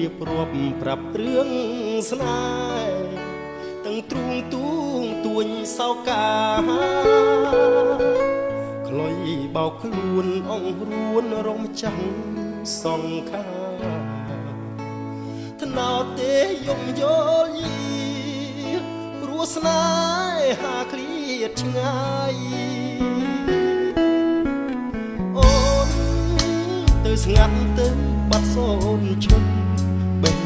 រៀបរាប់ប្រាប់រឿងស្នេហ៍ទាំងទ្រូងទូងទួញសោកាក្លុយបោកខ្លួនអងរួនរំចាំងសង្ខាថ្នោតទេយំយល់យីព្រោះស្នេហាឃ្លាតឆ្ងាយអូនទៅស្ងាត់ទៅបាត់សូនឈឹងបេះ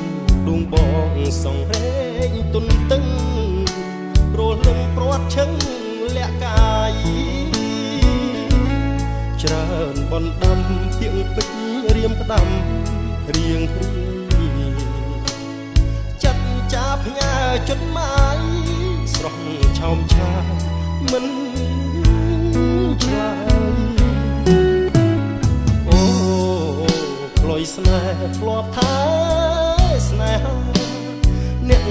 ដួងបងសង្រេងទុនតឹងព្រោះលឹងព្រាត់ឈឹងលាក់កាយច្រើនបណ្ដាំពីងពេជ្ររៀមផ្ដាំរៀងព្រាចិត្តចាផ្ញើជុតម៉ាយស្រស់ឆោមឆាមិនឆ្លើយអូក្លុយស្នេហ៍ធ្លាប់ថាស្នេហាអ្នក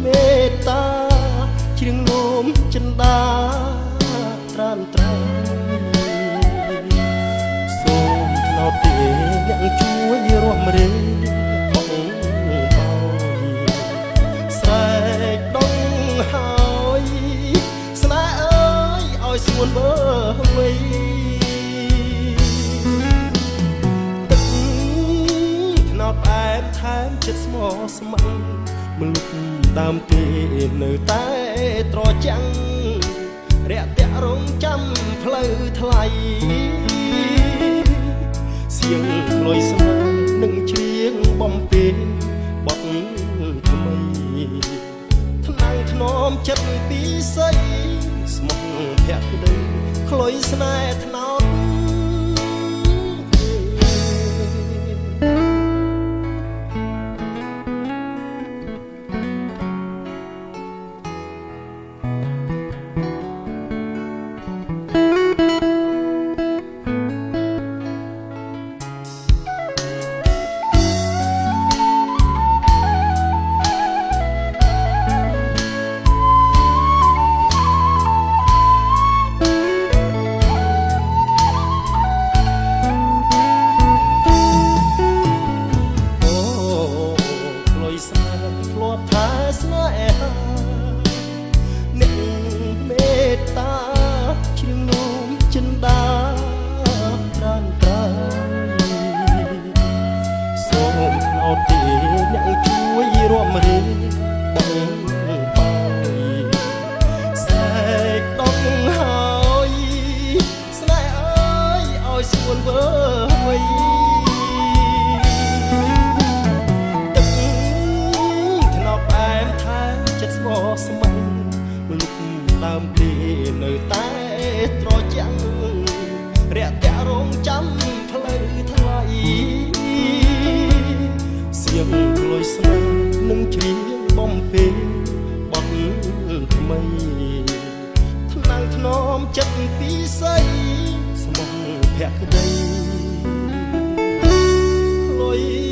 មេត្តាជ្រៀងលោមចិន្តាត្រានត្រៃសូមថ្នោតទេអ្នកជួយរួមរេបងបោយស្រែកដងហើយស្នេហ៍អើយឲ្យស្ងួនវើវៃទឹកថ្នោតផ្អែមថែមចិត្តស្មោះស្ម័គ្រមលុកដើមទេនៅតែត្រចាំងរាក់ទាក់រងចាំផ្លូវថ្លៃសៀងក្លុយស្នេហ៍នឹងច្រៀងបំពេបទថ្មីថ្នាំងថ្នមចិត្តពីស័យស្មោះភក្តីក្លុយស្នេហ៍ថ្នោតធ្លាប់ថាស្នេហាអ្នកមេត្តាជ្រៀងនោមចិន្តាត្រានត្រៃសូមថ្នោតទេអ្នកជួយរួមរេបងបោយស្រែកដងហើយស្នេហ៍អើយឲ្យស្ងួនវើវៃស្ម័គ្រមលុកដើមទេនៅតែត្រចាំងរាក់ទាក់រងចាំផ្លូវថ្លៃសៀងក្លុយស្នេហ៍នឹងច្រៀងបំពេបទថ្មីថ្នាំងថ្នមចិត្តពីស័យស្មោះភក្តីក្លុយ